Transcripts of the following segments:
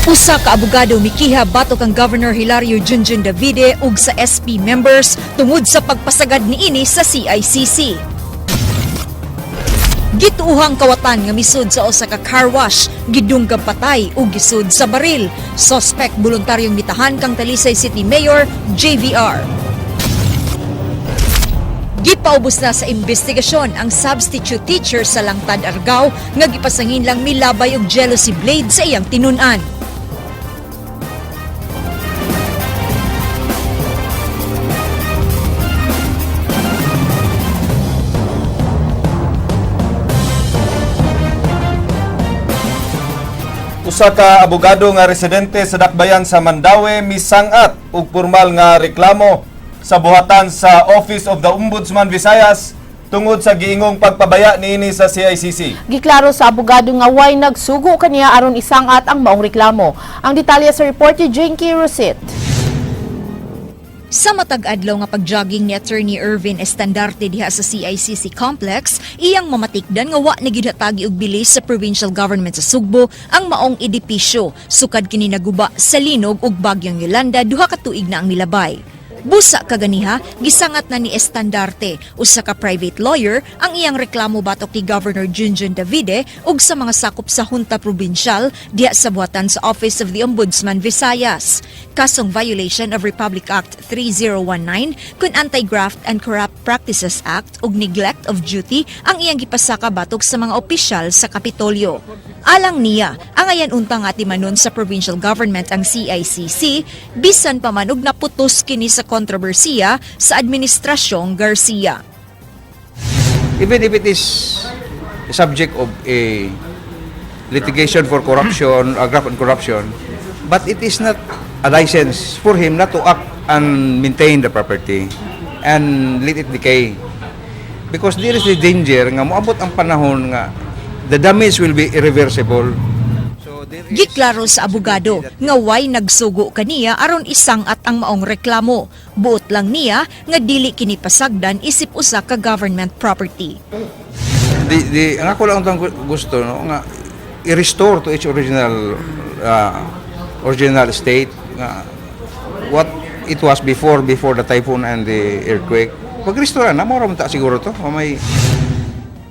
Usa ka abogado mikiha batok kang Governor Hilario Junjun Davide ug sa SP members tungod sa pagpasagad niini sa CICC. Gituuhang kawatan nga misud sa usa ka car wash, gidunggab patay ug gisud sa baril. Suspect voluntaryong mitahan kang Talisay City Mayor JVR. Gipaubos na sa investigasyon ang substitute teacher sa Langtad, Argao nga gipasangin lang milabay og jealousy blade sa iyang tinun-an. Usa ka abogado nga residente sa Dakbayan sa Mandaue misangat og formal nga reklamo sa buhatan sa Office of the Ombudsman Visayas tungod sa giingong pagpabaya niini sa CICC. Giklaro sa abogado nga way nagsugo kaniya aron isangat ang maong reklamo. Ang detalye sa report ni Jinky Rosit. Sa matag adlaw nga pagjogging ni Attorney Irvin Estandarte diha sa CICC complex, iyang mamatikdan nga wa na gyud hatagi og bilis sa provincial government sa Sugbo ang maong edipisyo sukad kini naguba sa linog ug bagyong Yolanda 2 ka tuig na ang milabay. Busa kaganiha, gisangat na ni Estandarte, usa ka private lawyer, ang iyang reklamo batok ni Governor Junjun Davide ug sa mga sakop sa Junta Provincial diha sa buhatan sa Office of the Ombudsman Visayas. Kasong violation of Republic Act 3019 kun Anti-Graft and Corrupt Practices Act ug neglect of duty ang iyang gipasaka batok sa mga opisyal sa Kapitolyo. Alang niya, angayan unta nga timanon sa provincial government ang CICC bisan pa man og naputos kini sa kontrobersiya sa administrasyong Garcia. Even if it is subject of a litigation for corruption, graft and corruption, but it is not a license for him not to act and maintain the property and let it decay. Because there is a danger nga moabot ang panahon nga the damage will be irreversible. So there is Giklaro sa abogado nga way nagsugo kaniya aron isangat ang maong reklamo. Buot lang niya nga dili kini pasagdan isip usa ka government property. The ang ako lang ang gusto, no, nga i-restore to its original state nga what it was before the typhoon and the earthquake. Pag-restore na mo ta siguro to. O may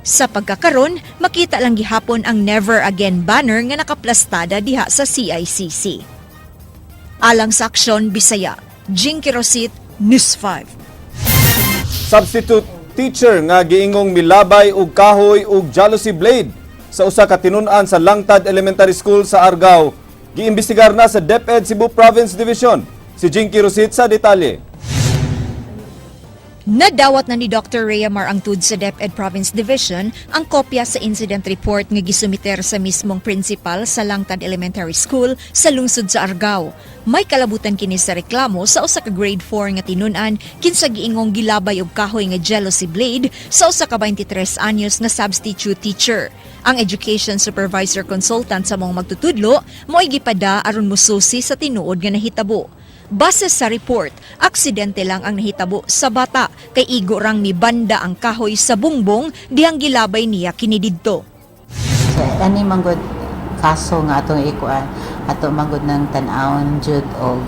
Sa pagkakaron, makita lang gihapon ang Never Again banner nga nakaplastada diha sa CICC. Alang sa Aksyon Bisaya, Jinky Rosit, News 5. Substitute teacher nga giingong milabay og kahoy ug jealousy blade sa usa ka tinun-an sa Langtad Elementary School sa Argao giimbestigar na sa DepEd Cebu Province Division. Si Jinky Rosit sa detalye. Nadawat na ni Dr. Rhea Marangtud sa DepEd Province Division ang kopya sa incident report nga gisumiter sa mismong principal sa Langtad Elementary School sa lungsod sa Argao. May kalabutan kini sa reklamo sa usa ka grade 4 nga tinun-an kinsa giingong gilabay og kahoy nga jealousy blade sa usa ka 23 anyos nga substitute teacher. Ang education supervisor consultant sa mga magtutudlo mo'y gipada aron mususi sa tinuod nga nahitabo. Base sa report, aksidente lang ang nahitabo sa bata kay igo rang mibanda ang kahoy sa bungbong dihang gilabay niya kini didto. So, ani manggod kaso nga atong ikuan, ato manggod ng tan-awon jud og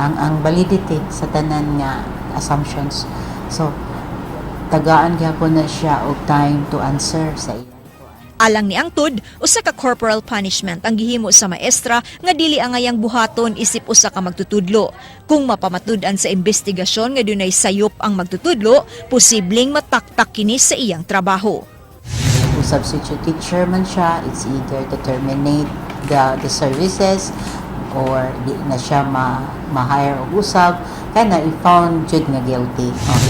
ang validity sa tanan nga assumptions. So tagaan gyapon na siya og time to answer sa iya. Alang ni Angtud, usa ka corporal punishment ang gihimo sa maestra nga dili angayang buhaton isip usa ka magtutudlo. Kung mapamatud-an sa investigasyon nga dunay sayop ang magtutudlo, posibleng mataktak kini sa iyang trabaho. Kung substitute teacher man siya, it's either to terminate the services or di na siya ma ma-hire og usab kana i-found jud nga guilty. Oh.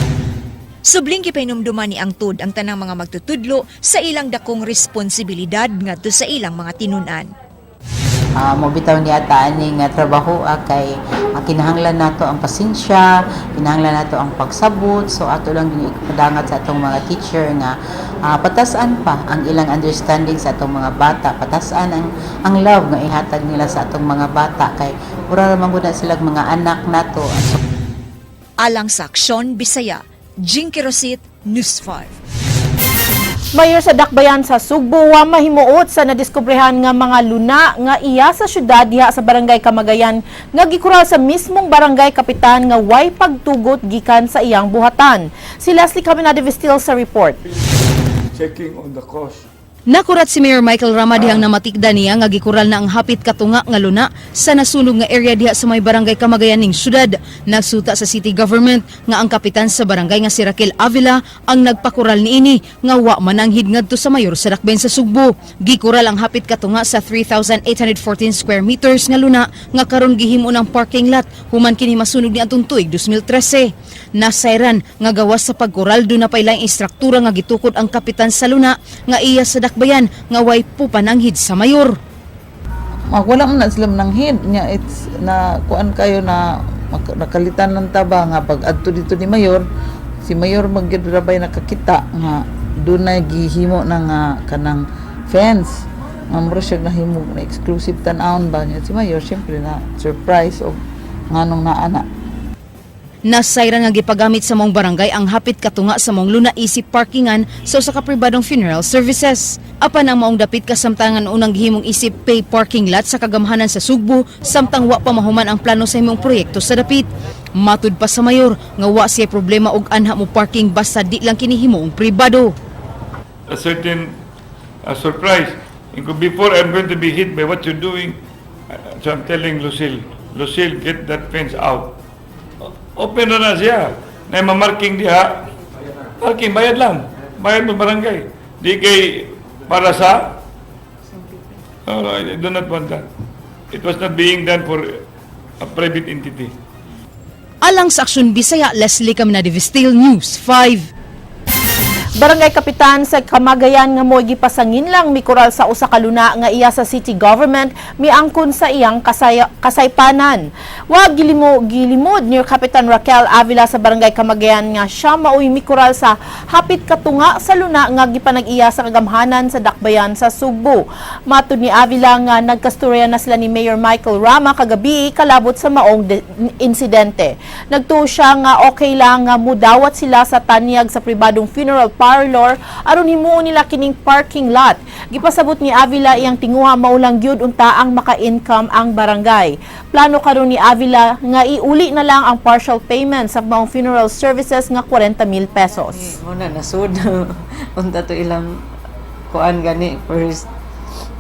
Subling gipahinumduman ni Angtud ang tanang mga magtutudlo sa ilang dakong responsibilidad ngadto sa ilang mga tinun-an. Mo bitaw niya ata ani nga trabaho kay kinahanglan nato ang pasensya, kinahanglan nato ang pagsabot. So ato lang din ipadangat sa atong mga teacher nga patasan pa ang ilang understanding sa atong mga bata, patasan ang love nga ihatag nila sa atong mga bata kay mura ra man gud na silang mga anak nato. So, Alang sa Aksyon Bisaya, Jinky Rosit, News 5. Mayor sa Dakbayan sa Sugbo wa mahimuot sa nadiskubrehan nga mga luna nga iya sa syudad diha sa Barangay Kamagayan nga gikural sa mismong barangay kapitan nga way pagtugot gikan sa iyang buhatan. Si Leslie Caminada Vestil sa report. Checking on the cost. Nakurat si Mayor Michael Rama dihang namatikda niya nga gikural na ang hapit katunga nga luna sa nasunog nga area diha sa may Barangay Kamagayan ning syudad. Nagsuta sa city government nga ang kapitan sa barangay nga si Raquel Avila ang nagpakural niini nga wa mananghid ngadto sa mayor sa Dakbayan sa Sugbo. Gikural ang hapit katunga sa 3,814 square meters nga luna nga karon gihimo ng parking lot human kini masunog ni atong tuig 2013. Nasayran nga gawas sa pagkural duna pa ilang istruktura nga gitukod ang kapitan sa luna nga iya sa Dakbayan nga way pupananghid sa mayor. Wala man na sila mananghid nya. It's na kuan kayo na nakalitan ng taba nga pag adto dito ni mayor, si mayor magyud rabay nakakita nga dunay gihimo na nga kanang fence nga mura siya nahimo na exclusive tan-awon ba niya. Si mayor syempre na surprise og nganong naa na. Nasayran nga gipagamit sa maong barangay ang hapit katunga sa maong luna isip parkingan sa usa ka pribadong funeral services. Apan ang maong dapit kasamtangan unang gihimong isip pay parking lot sa kagamhanan sa Sugbo samtang wa pa mahuman ang plano sa himong proyekto sa dapit. Matud pa sa mayor nga wa siya problema og anha mo parking basta di lang kini himong pribado. A certain surprise. Before I'm going to be hit by what you're doing, so I'm telling Lucille, "Lucille, get that fence out." Open na na siya. Na mamarking diha. Parking, bayad lang. Bayad mo barangay. Di kay para sa. No, I do not want that. It was not being done for a private entity. Alang sa Aksyon Bisaya, Leslie Caminada Vestil, News 5. Barangay kapitan sa Kamagayan nga mo'y gipasangin lang mikural sa usa ka luna nga iya sa city government miangkon sa iyang kasaypanan. Wa gilimo gilimod ni Kapitan Raquel Avila sa Barangay Kamagayan nga siya maoy mikural sa hapit katunga sa luna nga gipanag-iya sa kagamhanan sa Dakbayan sa Sugbo. Matud ni Avila nga nagkasturya na sila ni Mayor Michael Rama kagabi kalabot sa maong insidente. Nagtuo siya nga okay lang nga mudawat sila sa tanyag sa pribadong funeral parlor aron himuon nila kining parking lot. Gipasabot ni Avila iyang tinguha maulang gyud unta ang maka-income ang barangay. Plano karon ni Avila nga iuli na lang ang partial payment sa maong funeral services nga 40 mil pesos. Mo na nasud unta to ilang kuan gani first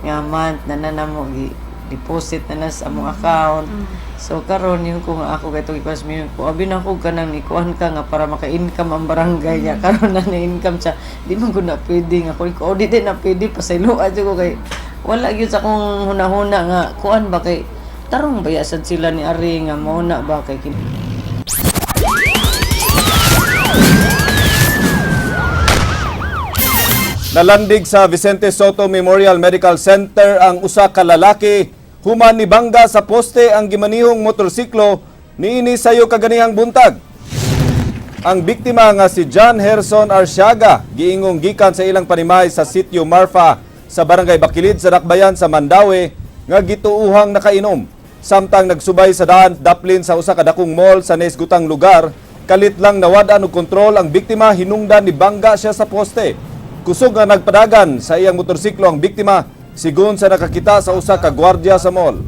nga month na na namo gi deposit na na sa among account. So karon yun ko nga ako kay tug ko abi na ko kanang ikuan ka nga para maka-income ang barangay niya. Karon na na-income siya, di man ko na pwede nga ko di din na pwede pasayloa jud ko kay wala gyud sa akong hunahuna nga kuan ba kay tarong baya sad sila ni Ari nga mao na ba kay Nalandig sa Vicente Soto Memorial Medical Center ang usa ka lalaki human nibangga sa poste ang gimanihong motorsiklo niini sayo kaganihang buntag. Ang biktima nga si John Herson Arsiaga giingong gikan sa ilang panimay sa Sitio Marfa sa Barangay Bakilid sa Dakbayan sa Mandaue nga gituuhang nakainom. Samtang nagsubay sa daan daplin sa usa ka dakong mall sa naisgutang lugar, kalit lang nawad-an og kontrol ang biktima hinungdan ni bangga siya sa poste. Kusog nga nagpadagan sa iyang motorsiklo ang biktima sigon sa nakakita sa usa ka gwardiya sa mall.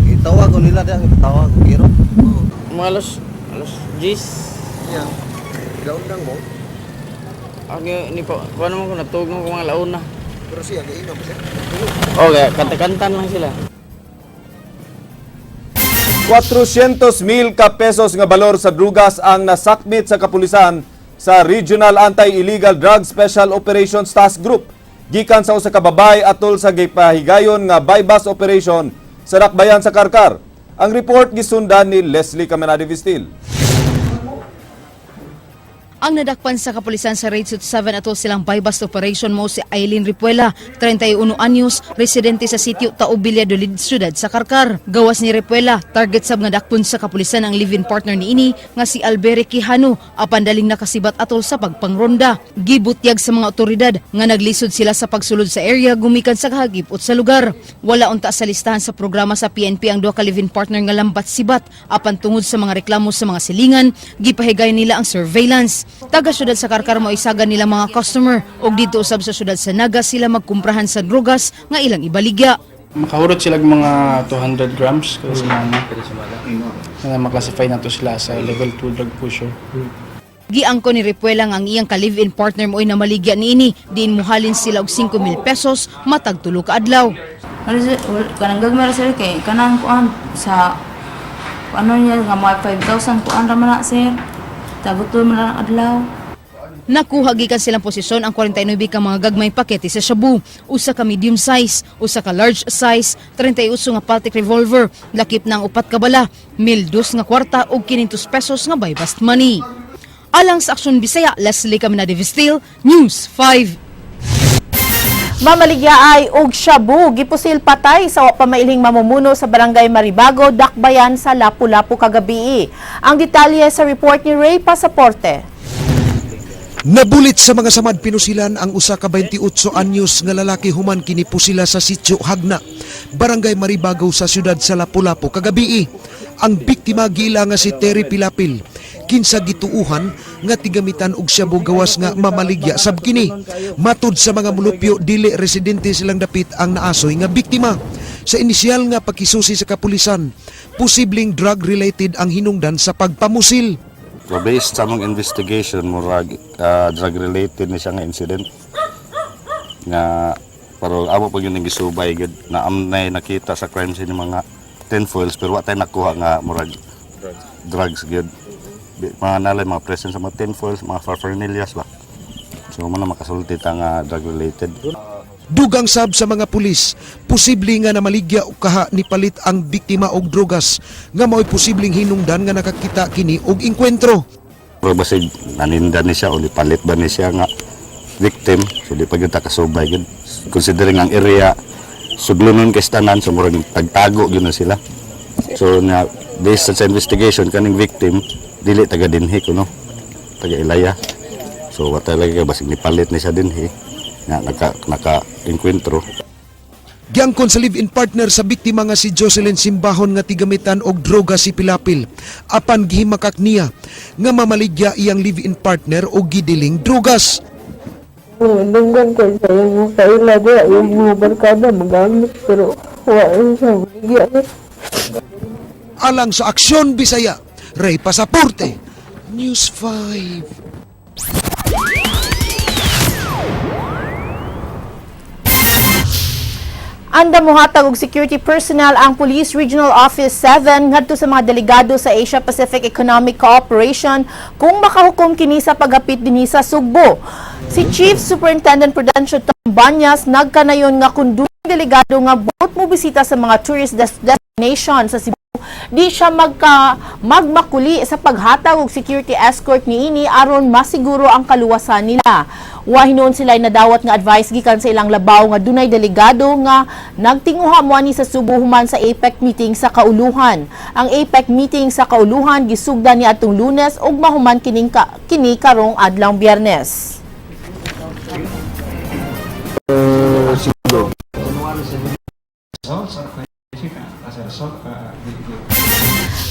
Itawag ko nila diyan, itawag ko kiro. Mga alas 10. Yeah. Ilaundang mo. Ang ni pa, kuno mo ko natugong ko mga launa. Pero siya giinom siya. Okay, kanta-kantan lang sila. 400 mil ka pesos nga balor sa drugas ang nasakmit sa kapulisan sa Regional Anti-Illegal Drug Special Operations Task Group. Gikan sa usa ka babay atol sa gipahigayon nga buy-bust operation sa Dakbayan sa Karkar. Ang report gisundan ni Leslie Caminada Vistil. Ang nadakpan sa kapulisan sa Raid Suit 7 atol silang buy-bust operation mo si Eileen Ripuela, 31 anyos, residente sa sitio Taob, Villadolid, syudad sa Karkar. Gawas ni Ripuela, target sab nga dakpon sa kapulisan ang live-in partner niini nga si Albert Quijano apan daling nakasibat atol sa pagpangronda. Gibutyag sa mga otoridad nga naglisod sila sa pagsulod sa area gumikan sa kahagipot sa lugar. Wala unta sa listahan sa programa sa PNP ang duha ka live-in partner nga lambat sibat apan tungod sa mga reklamo sa mga silingan, gipahigay nila ang surveillance. Taga syudad sa Carcar mo isagan nila mga customer og dito usab sa syudad sa Naga sila magkumprahan sa drogas nga ilang ibaligya. Makahurot sila og mga 200 grams kada semana. Na maklasify nato sila sa level 2 drug pusher. Giangko ni Repuela nga ang iyang ka-live-in partner mo'y namaligya niini, diin muhalin sila og 5,000 pesos matag 3 ka adlaw. Wala sir, kanang gagmay ra sir kay kanang kuan sa ano niya nga mga 5,000 kuan ra man na sir. Taguto man lang adlaw. Nakuha gikan silang posisyon ang 49 ka mga gagmay pakete sa shabu, usa ka medium size, usa ka large size, 38 nga paltik revolver, lakip na ang upat ka bala, 1,002 nga kwarta ug 500 pesos nga buy-bust money. Alang sa Aksyon Bisaya, Leslie Caminade Vistil, News 5. Mamaligya ay og shabu gipusil patay sa wa pa mailhing mamumuno sa Barangay Maribago, Dakbayan sa Lapu-Lapu kagabi. Ang detalye sa report ni Ray Pasaporte. Nabulit sa mga samad pinusilan ang usa ka 28 anyos nga lalaki human kini pusila sa Sitio Hagna, Barangay Maribago sa siyudad sa Lapu-Lapu kagabii. Ang biktima giila nga si Terry Pilapil, kinsa gituuhan nga tigamitan og shabu gawas nga mamaligya sab kini. Matud sa mga mulupyo, dili residente silang dapit ang naasoy nga biktima. Sa inisyal nga pakisusi sa kapulisan, posibleng drug-related ang hinungdan sa pagpamusil. So based sa among investigation, murag drug related ni siya nga incident nga, pero amo pag yun ang gisubay gud na amnay nakita sa crime scene yung mga tinfoils, pero wa tay nakuha nga murag drugs gyud. Mga nalay mga presence sa mga tinfoils, mga paraphernalia ba, so mo na makasulti ta nga drug related. Dugang sab sa mga pulis, posible nga namaligya o kaha ni palit ang biktima og drogas nga mao'y posibleng hinungdan nga nakakita kini og engkwentro. Pero basig naninda ni siya o nipalit ba ni siya nga victim, so di pa gyud ta kasubay gyud, considering ang area suglonon kay tanan, so murag tagtago gyud na sila. So nga based sa investigation, kaning victim dili taga dinhi kuno, taga Ilaya, so wa talaga, basig nipalit ni siya dinhi nga naka naka enkwentro. Giangkon sa live-in partner sa biktima nga si Jocelyn Simbahon nga tigamitan og droga si Pilapil. Apan gihimakak niya nga mamaligya iyang live-in partner og gidiling drogas. Nandunggan ko sa iyang mga kaila diya, yung mga barkada magamit pero wa siya maligya. Alang sa Aksyon Bisaya, Ray Pasaporte, News 5. Anda mohatag og security personnel ang Police Regional Office 7 ngadto sa mga delegado sa Asia Pacific Economic Cooperation kung makahukom kini sa paghapit dinhi sa Sugbo. Si Chief Superintendent Prudencio Tambanyas nagkanayon nga kun dunay delegado nga buot mo bisita sa mga tourist destination sa Cebu, di siya magmakuli sa paghatag og security escort niini aron masiguro ang kaluwasan nila. Wa hinuon sila nadawat nga advice gikan sa ilang labaw nga dunay delegado nga nagtinguha moani sa Subo human sa APEC meeting sa Kauluhan. Ang APEC meeting sa Kauluhan gisugdan ni atong Lunes ug mahuman kini karong adlawng Biyernes.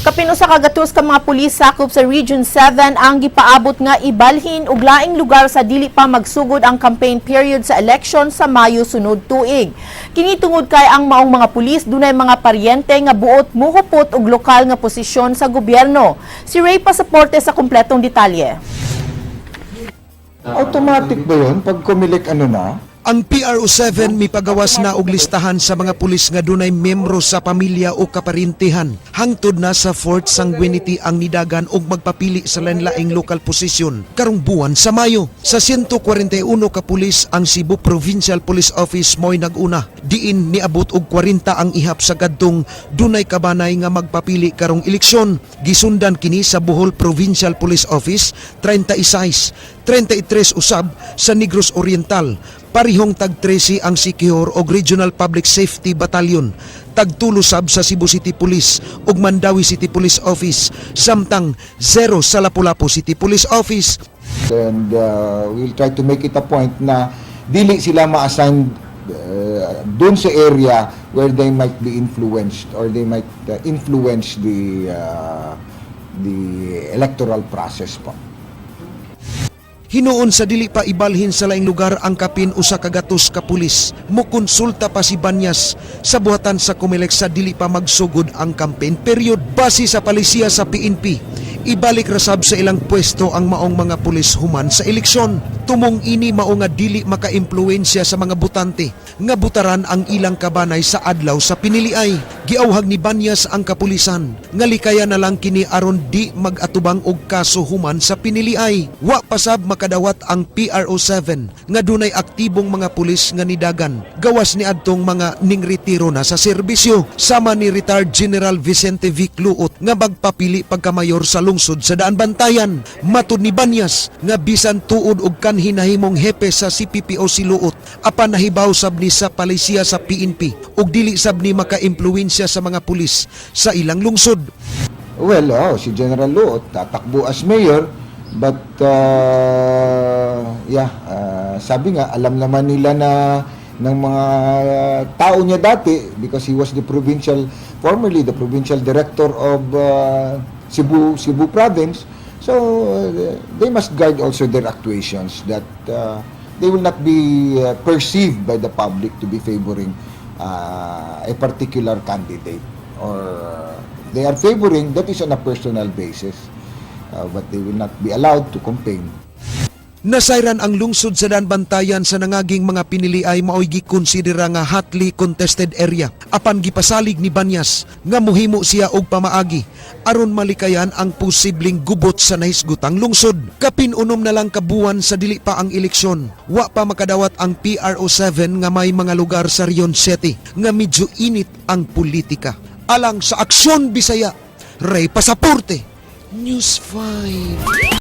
Kapin usa ka gatos ka mga pulis sakop sa Region 7 ang gipaabot nga ibalhin og laing lugar sa dili pa magsugod ang campaign period sa election sa Mayo sunod tuig. Kini tungod kay ang maong mga pulis dunay mga paryente nga buot muhupot og lokal nga posisyon sa gobyerno. Si Ray Pasaporte sa kumpletong detalye. Automatic ba yun? Pag Comelec ano na? Ang PRO7 mipagawas na og listahan sa mga pulis nga dunay membro sa pamilya o kaparintihan. Hangtod na sa fourth sanguinity ang nidagan og magpapili sa lain-laing local position karong buwan sa Mayo. Sa 141 ka pulis, ang Cebu Provincial Police Office mo'y nag-una. Diin niabot og 40 ang ihap sa kadtong dunay kabanay nga magpapili karong eleksyon. Gisundan kini sa Bohol Provincial Police Office 36, 33 usab sa Negros Oriental. Parihong tag 13 ang Siquijor og Regional Public Safety Battalion. Tagtulo sab sa Cebu City Police ug Mandaue City Police Office, samtang 0 sa Lapu-Lapu City Police Office. And we'll try to make it a point na dili sila ma-assign dun sa area where they might be influenced or they might influence the electoral process po. Hinuon sa dili pa ibalhin sa laing lugar ang kapin 100 ka pulis. Mukonsulta pa si Banyas sa buhatan sa Comelec sa dili pa magsugod ang campaign period. Base sa palisiya sa PNP, ibalik rasab sa ilang pwesto ang maong mga pulis human sa eleksyon. Tumong ini mao nga dili makaimpluwensya sa mga botante nga butaran ang ilang kabanay sa adlaw sa piniliay. Giawhag ni Banyas ang kapulisan nga likaya na lang kini aron di mag-atubang og kaso human sa piniliay. Wa pasab makadawat ang PRO 7 nga dunay aktibong mga pulis nga nidagan gawas ni adtong mga ningretiro na sa serbisyo, sama ni retired General Vicente Vic Luot nga magpapili pagkamayor sa lungsod sa Daanbantayan. Matud ni Banyas nga bisan tuod og kanhi nahimong hepe sa CPPO si Luot, apan nahibaw sab ni sa palisiya sa PNP ug dili sab ni makaimpluwensya sa mga pulis sa ilang lungsod. Well, oh, si General Luot tatakbo as mayor, but yeah, sabi nga alam naman nila na ng mga tao niya dati because he was the provincial formerly the provincial director of Cebu province. So they must guide also their actuations that they will not be perceived by the public to be favoring a particular candidate, or they are favoring, that is on a personal basis, but they will not be allowed to campaign. Nasayran ang lungsod sa Daanbantayan sa nangaging mga piniliay maoy gikonsidera nga hotly contested area. Apan gipasalig ni Banyas nga muhimo siya og pamaagi aron malikayan ang posibleng gubot sa nahisgutang lungsod. Kapin 6 na lang kabuwan sa dili pa ang eleksyon. Wa pa makadawat ang PRO 7 nga may mga lugar sa Region 7 nga medyo init ang politika. Alang sa Aksyon Bisaya, Ray Pasaporte, News 5.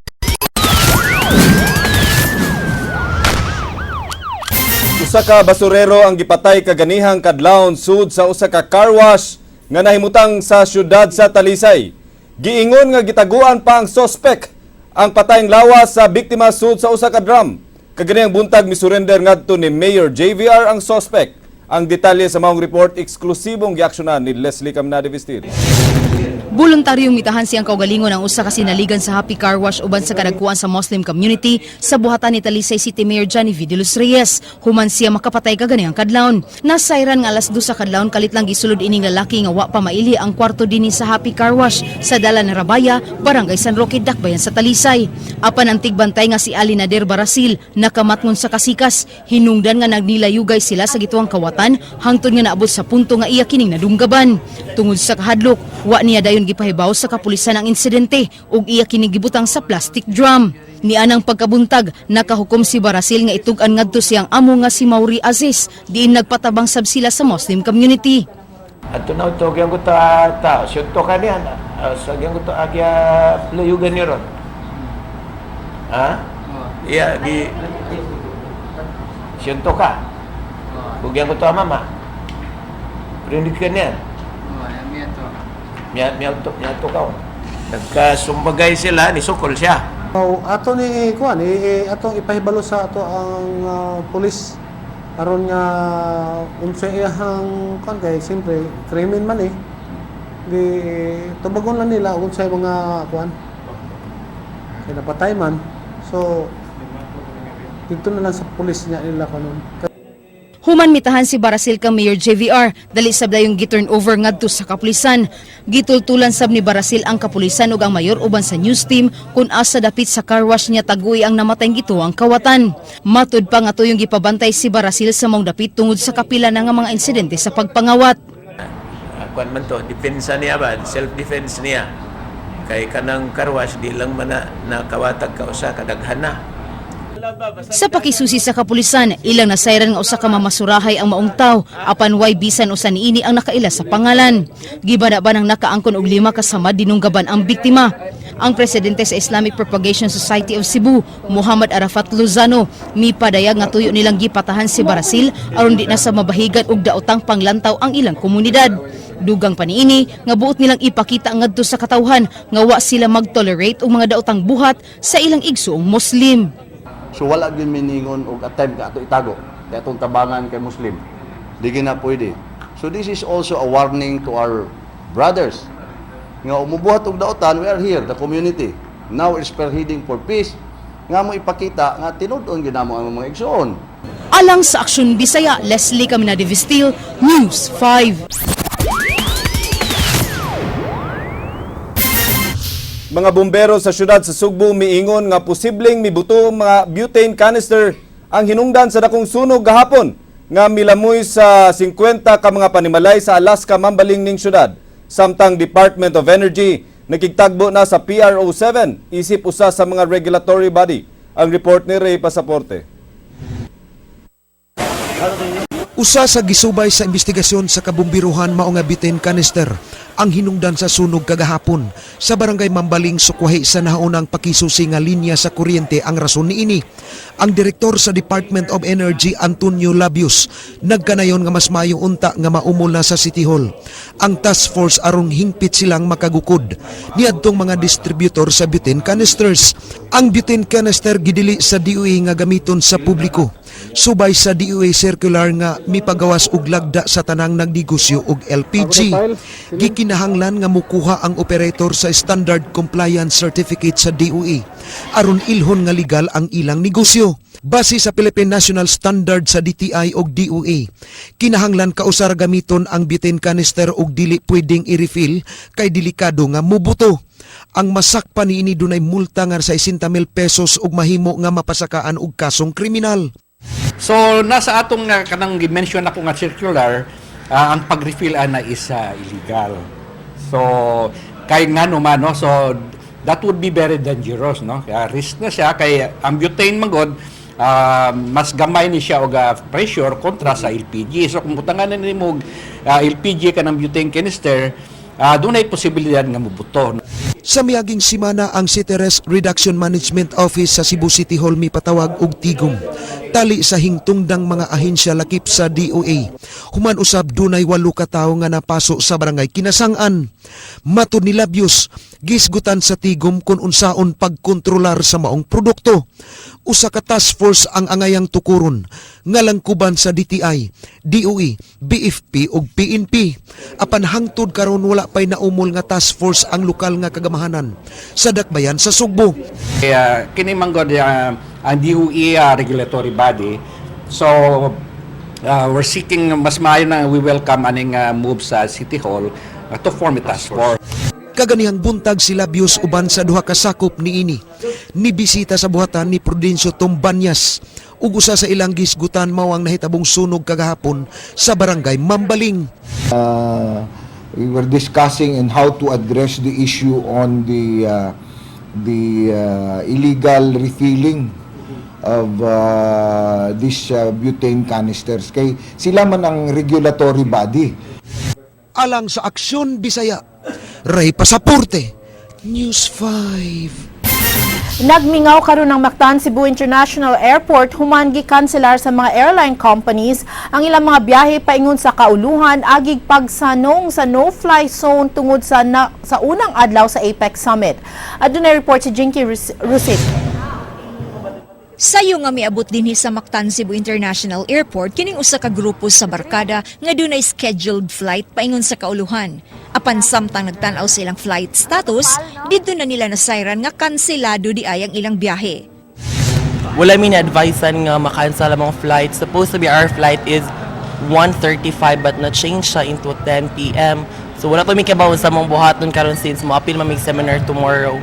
Usa ka basurero ang gipatay kaganihang kadlawon sud sa usa ka car wash nga nahimutang sa syudad sa Talisay. Giingon nga gitaguan pa ang sospek ang patayng lawas sa biktima sud sa usa ka drum. Kaganihang buntag misurrender ngadto ni Mayor JVR ang sospek. Ang detalye sa maong report, eksklusibong giaksyonan ni Leslie Caminade Vestir. Voluntaryong mitahan siyang kaugalingon ang usa ka sinaligan sa Happy Car Wash uban sa kadagkuan sa Muslim community sa buhatan ni Talisay City Mayor Johnny V. de los Reyes. Human siya makapatay kaganihang kadlawon. Nasayran nga alas 2 sa kadlawon kalit lang gisulod ining lalaki nga wa pa maili ang kwarto dinhi sa Happy Car Wash sa Dalan Rabaya, Barangay San Roque, Dakbayan sa Talisay. Apan ang tigbantay nga si Ali Nader Barasil nakamatngon sa kasikas, hinungdan nga nagnilayugay sila sa gituang kawatan hangtod nga naabot sa punto nga iya kining nadunggaban. Tungod sa kahadlok, wa niya dayon gipahibaw sa kapulisan ang insidente ug iya kining gibutang sa plastic drum. Nianang pagkabuntag, nakahukom si Barasil nga itug-an ngadto siyang amo nga si Mauri Aziz, diin nagpatabang sab sila sa Muslim community. Ato na ito, gyang ko ta ta, syunto ka niyan. Sa gyang ko ta agya layugan ni ron. Ha? Iya gi syunto ka. Bugyan ko to mama. Prindig ka niyan. Miya miya to miya to ka. Nagkasumbagay sila ni sukol siya. Oh, ato ni kuan eh, atong ipahibalo sa ato ang pulis aron nga unsa iyang kuan, kay siyempre krimen man eh di tubagon lang nila unsay mga kuan kay napatay man, so dito na lang sa pulis niya nila kuan. Human mitahan si Barasil kang Mayor JVR, dali sab dayong gi-turn over ngadto sa kapulisan. Gitultulan sab ni Barasil ang kapulisan ug ang mayor uban sa news team kung asa dapit sa car wash niya taguy ang namatay gituang kawatan. Matud pa nga tuyong gipabantay si Barasil sa maong dapit tungod sa kapila na nga mga insidente sa pagpangawat. Kuan man to, depensa niya ba, self defense niya. Kay kanang karwas di lang man na nakawatag ka usa kadaghan na. Sa pakisusi sa kapulisan, ilang nasayran nga usa ka mamasurahay ang maong taw, apan way bisan usa niini ang nakaila sa pangalan. Gibana ba nang nakaangkon og lima ka samad dinunggaban ang biktima. Ang presidente sa Islamic Propagation Society of Cebu, Muhammad Arafat Lozano, mipadayag nga tuyo nilang gipatahan si Barasil aron di na sa mabahigan og daotang panglantaw ang ilang komunidad. Dugang pa niini nga buot nilang ipakita ngadto sa katawhan nga wa sila mag-tolerate og mga daotang buhat sa ilang igsuong Muslim. So wala gyud miningon og attempt nga ato itago kay atong tabangan kay Muslim. Di gyud na pwede. So this is also a warning to our brothers nga umubuhat og daotan, we are here, the community. Now is spearheading for peace. Nga mo ipakita nga tinud-on gyud namo ang mga igsoon. Alang sa Aksyon Bisaya, Leslie Caminade Vestil, News 5. Mga bumbero sa syudad sa Sugbo miingon nga posibleng mibuto mga butane canister ang hinungdan sa dakong sunog gahapon nga milamoy sa 50 ka mga panimalay sa Alaska, Mambaling ning syudad. Samtang Department of Energy nakigtagbo na sa PRO 7 isip usa sa mga regulatory body. Ang report ni Ray Pasaporte. Usa sa gisubay sa investigasyon sa kabumbiruhan mao nga butane canister ang hinungdan sa sunog kagahapon sa barangay Mambaling, Sukwahi, sa naunang pakisusi nga linya sa kuryente ang rason niini. Ang direktor sa Department of Energy, Antonio Labios, nagkanayon nga mas maayo unta nga maumol na sa City Hall ang task force aron hingpit silang makagukod niadtong mga distributor sa butane canisters. Ang butane canister gidili sa DOE nga gamiton sa publiko. Subay sa DOE circular nga mipagawas og lagda sa tanang nagnegosyo og LPG. Gikinahanglan nga mukuha ang operator sa Standard Compliance Certificate sa DOE aron ilhon nga legal ang ilang negosyo. Base sa Philippine National Standard sa DTI og DOE, kinahanglan kausar gamiton ang butane canister og dili pwedeng i-refill kay delikado nga mubuto. Ang masakpan niini dunay multa nga 60,000 pesos ug mahimo nga mapasakaan og kasong kriminal. So nasa atong nga kanang gi-mention ako nga circular, ang pag-refill ana is illegal. So kay ngano man, no, so that would be very dangerous, no. Kaya risk na siya kay ang butane magod mas gamay ni siya og pressure kontra sa LPG. So kung butangan na nimo og LPG kanang butane canister, dunay posibilidad nga mobuto. Sa miaging simana, ang City Risk Reduction Management Office sa Cebu City Hall mipatawag og tigom tali sa hingtungdang mga ahensya lakip sa DOE. Human usab dunay 8 ka tawo nga napaso sa barangay Kinasangan. Matud ni Labios, gisgutan sa tigom kung unsaon pagkontrolar sa maong produkto. Usa ka task force ang angayang tukuron nga langkuban sa DTI, DOE, BFP ug PNP. Apan hangtod karon wala pay naumol nga task force ang lokal nga kagamahanan sa dakbayan sa Sugbo. Kaya kini man gud ang DOE regulatory body. So we're seeking, mas maayo na we welcome aning move sa City Hall to form a task force. Kaganihang buntag, si Labios uban sa duha ka sakop niini nibisita sa buhatan ni Prudencio Tombanyas ug usa sa ilang gisgutan mao ang nahitabong sunog kagahapon sa barangay Mambaling. We were discussing in how to address the issue on the illegal refilling of these butane canisters kay sila man ang regulatory body. Alang sa Aksyon Bisaya, Ray Pasaporte, News 5. Nagmingaw karon ng Mactan Cebu International Airport human gikanselar sa mga airline companies ang ilang mga biyahe paingon sa kauluhan agig pagsanong sa no-fly zone tungod sa unang adlaw sa APEC Summit. Adunay report si Jinky Rusit. Sayo nga miabot dinhi sa Mactan Cebu International Airport kining usa ka grupo sa barkada nga dunay scheduled flight paingon sa kauluhan. Apan samtang nagtan-aw sa ilang flight status, didto na nila nasayran nga kanselado di ay ang ilang biyahe. Wala mi na-advisean nga makancel ang mga flight. Supposed to be our flight is 1:35 but na-change siya into 10 p.m. So wala pa mi kabaw sa among buhaton karon since mo-apil man mig seminar tomorrow.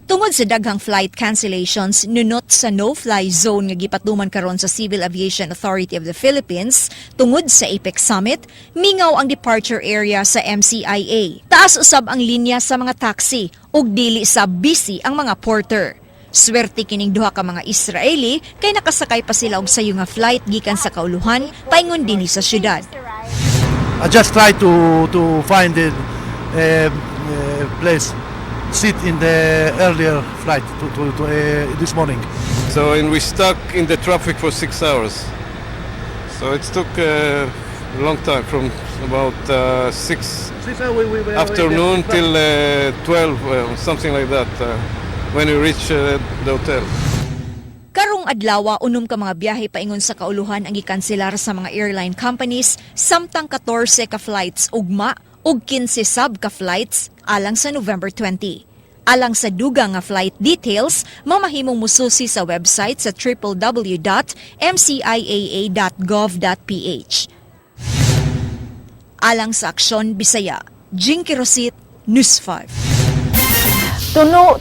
Tungod sa daghang flight cancellations nunot sa no-fly zone nga gipatuman karon sa Civil Aviation Authority of the Philippines tungod sa APEC Summit, mingaw ang departure area sa MCIA. Taas usab ang linya sa mga taxi ug dili sa busy ang mga porter. Swerte kining duha ka mga Israeli kay nakasakay pa sila og sayo nga flight gikan sa kauluhan paingon dinhi sa syudad. I just try to find a place seat in the earlier flight to this morning. So, and we stuck in the traffic for 6 hours. So it took a long time, from about 6 6 hours we were afternoon till 12, something like that, when we reach the hotel. Karong adlaw, 6 ka mga biyahe paingon sa kauluhan ang gikanselar sa mga airline companies samtang 14 ka flights ugma ug 15 sab ka flights alang sa November 20. Alang sa dugang nga flight details, mamahimong mususi sa website sa www.mciaa.gov.ph. Alang sa Aksyon Bisaya, Jinky Rosit, News 5.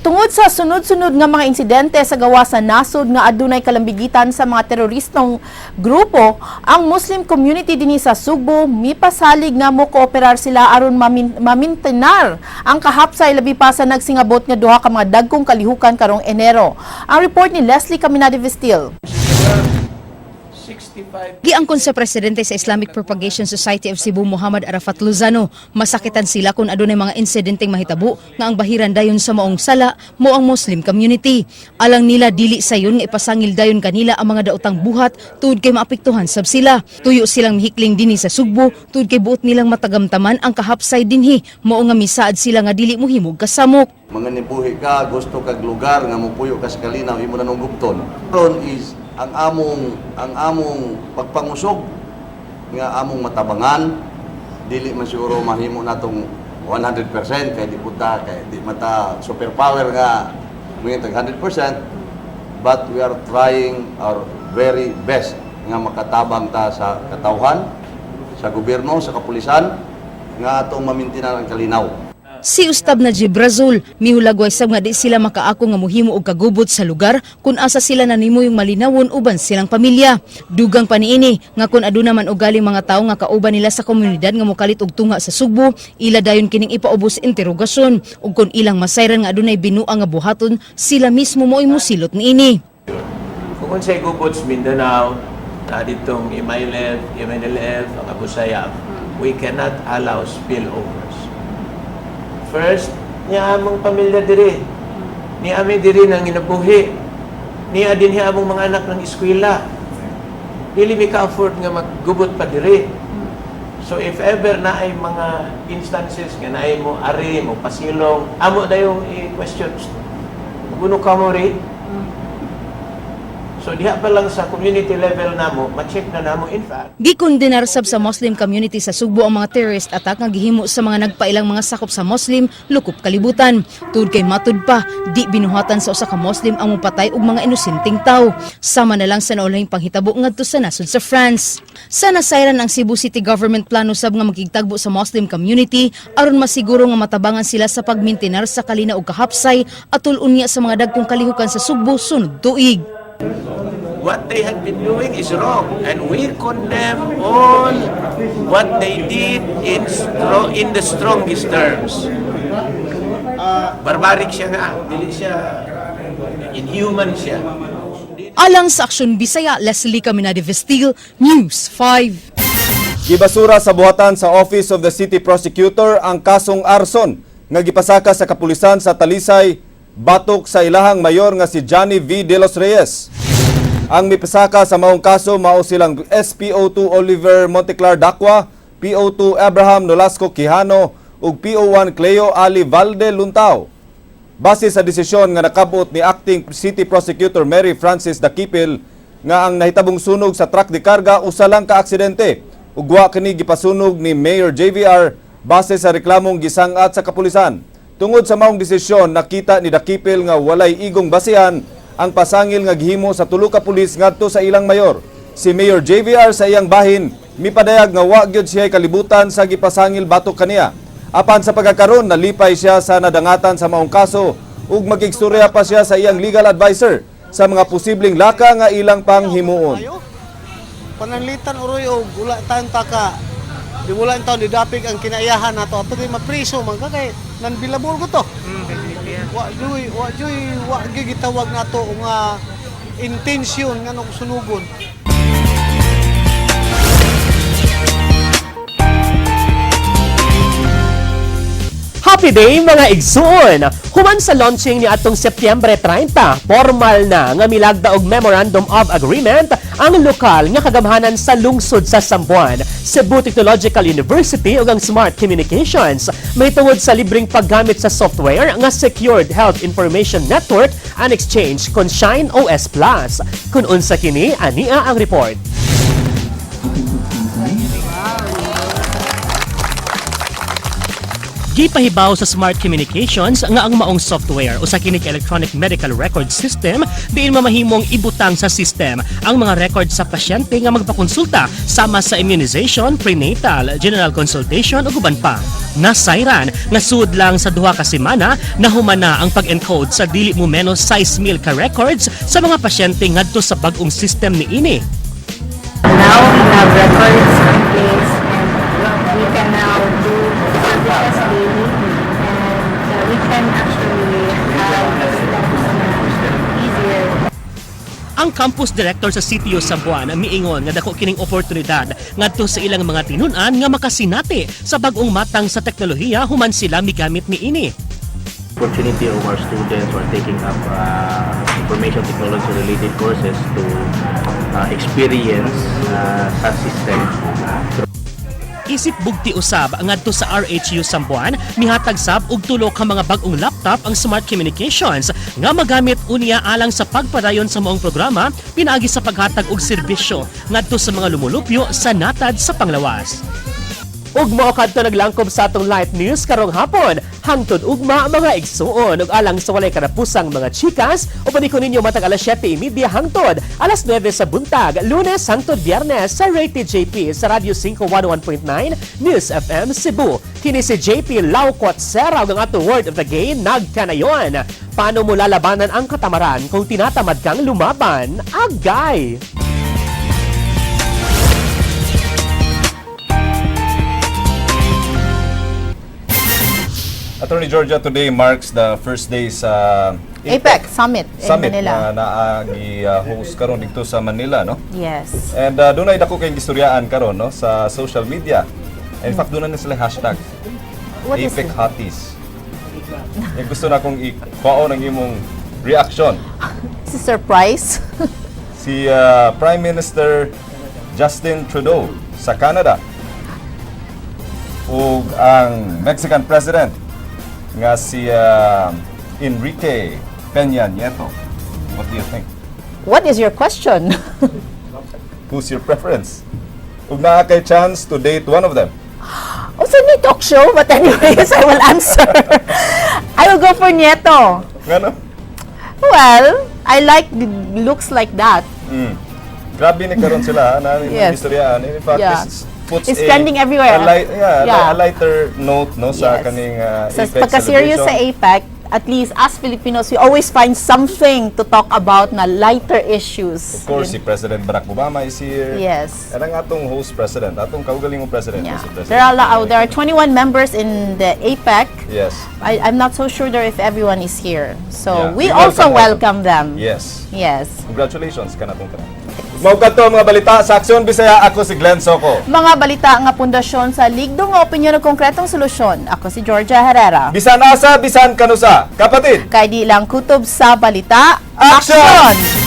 Tungod sa sunod-sunod nga mga insidente sa gawa sa nasod nga adunay kalambigitan sa mga teroristong grupo, ang Muslim community dinhi sa Sugbo mipasalig nga mo kooperar sila aron mamintenar ang kahapsay, labi pa sa nagsingabot nga duha ka mga dagkong kalihukan karong Enero. Ang report ni Leslie Caminade Vestil. Giangkon sa presidente sa Islamic Propagation Society of Cebu, Muhammad Arafat Lozano, masakitan sila kung adunay mga insidenteng mahitabo nga ang bahiran dayon sa maong sala mo ang Muslim community. Alang nila, dili sayon nga ipasangil dayon kanila ang mga daotang buhat tuod kay maapektuhan sab sila. Tuyo silang mihikling dinhi sa Sugbo tuod kay buot nilang matagamtaman ang kahapsay dinhi, mao nga misaad sila nga dili mohimog kasamok. Mga nibuhi ka, gusto kag lugar nga mopuyo ka sa kalinaw, imo na nung gupton. Ron is ang among pagpangusog nga among matabangan. Dili man siguro mahimo natong 100% kay di punta kay di mata superpower nga moingon tag 100%, but we are trying our very best nga makatabang ta sa katawhan, sa gobyerno, sa kapulisan, nga atong mamintinan ang kalinaw. Si Ustab Najib Razul, mihulagway sab nga di sila makaako nga mohimo og kagubot sa lugar kung asa sila nanimoyong malinawon uban silang pamilya. Dugang pa niini nga kung aduna man og galing mga tawo nga kauban nila sa komunidad nga mokalit og tunga sa Sugbo, ila dayon kining ipaubos sa interogasyon ug kung ilang masayran nga adunay binuang nga buhaton, sila mismo mo'y mosilot niini. Kung unsay gubot sa Mindanao, na ditong MILF, MNLF, ang Abu Sayyaf, we cannot allow spillovers. First, niya among pamilya diri. Ni ami diri nang inabuhi. Niya din niya among mga anak ng eskwela. Dili mi ka-afford nga maggubot pa diri. So if ever na ay mga instances nga naay mo ari mo pasilong, amo dayong i-question. Maguno ka mo ri. So diha pa lang sa community level namo, ma-check na namo in fact. Gikondenar sab sa Muslim community sa Sugbo ang mga terrorist attack nga gihimo sa mga nagpailang mga sakop sa Muslim lukop kalibutan. Tuod kay matud pa, di binuhatan sa usa ka Muslim ang mopatay og mga inosenteng tawo. Sama na lang sa naulahing panghitabo ngadto sa nasod sa France. Sa nasayran, ang Cebu City Government plano sab nga makigtagbo sa Muslim community aron masiguro nga matabangan sila sa pagmintinar sa kalinaw ug kahapsay atol unya sa mga dagkong kalihukan sa Sugbo sunod tuig. What they had been doing is wrong, and we condemn all what they did in the strongest terms. Barbaric siya nga, dili siya inhuman siya. Alang sa Aksyon Bisaya, Leslie Caminade Vestil, News 5. Gibasura sa buhatan sa Office of the City Prosecutor ang kasong arson nga gipasaka sa kapulisan sa Talisay batok sa ilahang mayor nga si Johnny V. De Los Reyes. Ang mipasaka sa maong kaso mao silang SPO2 Oliver Monteclar Dacua, PO2 Abraham Nolasco Quijano ug PO1 Cleo Ali Valde Luntao. Base sa desisyon nga nakabot ni Acting City Prosecutor Mary Francis Dakipil nga ang nahitabong sunog sa truck de karga usa lang ka aksidente ug wa kini gipasunog ni Mayor JVR base sa reklamong gisangat sa kapulisan. Tungod sa maong desisyon, nakita ni Dakipil nga walay igong basihan ang pasangil nga gihimo sa tulo ka pulis ngadto sa ilang mayor. Si Mayor JVR sa iyang bahin mipadayag nga wa gyud siya kalibutan sa gipasangil batok kaniya. Apan sa pagkakaron, nalipay siya sa nadangatan sa maong kaso ug magigstorya pa siya sa iyang legal advisor sa mga posibleng laka nga ilang panghimuon. Pananglitan uroy og wala tayong taka di wala taon didapig ang kinaiyahan nato ato di mapriso man ka kay non-bailable ko to. Wa joy wa gyud gitawag nato nga intensyon nga nung sunugon. Happy day, mga igsuon! Human sa launching ni atong Setyembre 30, formal na nga milagda og Memorandum of Agreement ang lokal nga kagamhanan sa lungsod sa Sambuan, Cebu Technological University ug ang Smart Communications. May tungod sa libreng paggamit sa software nga Secured Health Information Network and Exchange kon Shine OS Plus. Kung unsa kini, ania ang report. Gipahibaw sa Smart Communications nga ang maong software usa kini ka electronic medical record system diin mamahimong ibutang sa system ang mga record sa pasyente nga magpakonsulta sama sa immunization, prenatal, general consultation ug uban pa. Nasayran nga sud lang sa 2 ka semana nahumana ang pag-encode sa dili mo menos 6,000 ka records sa mga pasyente ngadto sa bag-ong system niini. Now we have records in place and we can now do services daily and we can actually have steps na easier. Ang campus director sa CTU Samboan miingon nga dako kining oportunidad ngadto sa ilang mga tinun-an nga makasinati sa bag-ong matang sa teknolohiya human sila migamit niini. Opportunity of our students who are taking up information technology related courses to experience such system. Isip bugti usab ngadto sa RHU Samboan, mihatag sab og tulo ka mga bag-ong laptop ang Smart Communications nga magamit unya alang sa pagpadayon sa maong programa pinaagi sa paghatag og serbisyo ngadto sa mga lumulupyo sa natad sa panglawas. Ug mao kadto naglangkob sa atong light news karong hapon. Hangtod ugma, mga igsuon, ug alang sa walay karapusang mga chikas, uban ko ninyo matag alas 7:30 hangtod alas 9 sa buntag, Lunes hangtod Biyernes sa Rated JP sa Radyo 5 101.9 News FM Cebu. Kini si JP Laucot Sera ug ang ato word of the game nagkanayon. Paano mo lalabanan ang katamaran kung tinatamad kang lumaban? Agay! Attorney Georgia, today marks the first day sa APEC Summit in Summit Manila. Na naagi-host karon dito sa Manila, no? Yes. And dunay dako kay gistoryaan karon, no, sa social media. And in fact, dunay na sila hashtag What is APEC it? Hotties. Yung gusto na akong ikuhaon ang imong reaction. Si surprise. Si Prime Minister Justin Trudeau sa Canada ug ang Mexican President nga si Enrique Peña Nieto. What do you think? What is your question? Who's your preference? Ug naa kay chance to date one of them. Oh, sa ni talk show, but anyways, I will answer. I will go for Nieto. Ngano? Well, I like the looks like that. Grabe ni karon sila ha, na istoryaan. In fact, this puts It's trending everywhere. A, light, yeah, a lighter note, no, sa kaning Sa APEC pagka-serious sa celebration. APEC, at least us Filipinos, we always find something to talk about na lighter issues. Of course, si President Barack Obama is here. Yes. And ang atong host president, atong kaugalingong president, si President. There are 21 members in the APEC. I'm not so sure there if everyone is here. So we We also welcome welcome them. Yes. Yes. Congratulations kanatong tanan. Mao kadto ang mga balita sa Aksyon Bisaya. Ako si Glenn Soco. Mga balita nga pundasyon sa ligdong nga opinyon ug konkretong solusyon. Ako si Georgia Herrera. Bisan asa, bisan kanusa. Kapatid. Kay di lang kutob sa balita. Action! Action!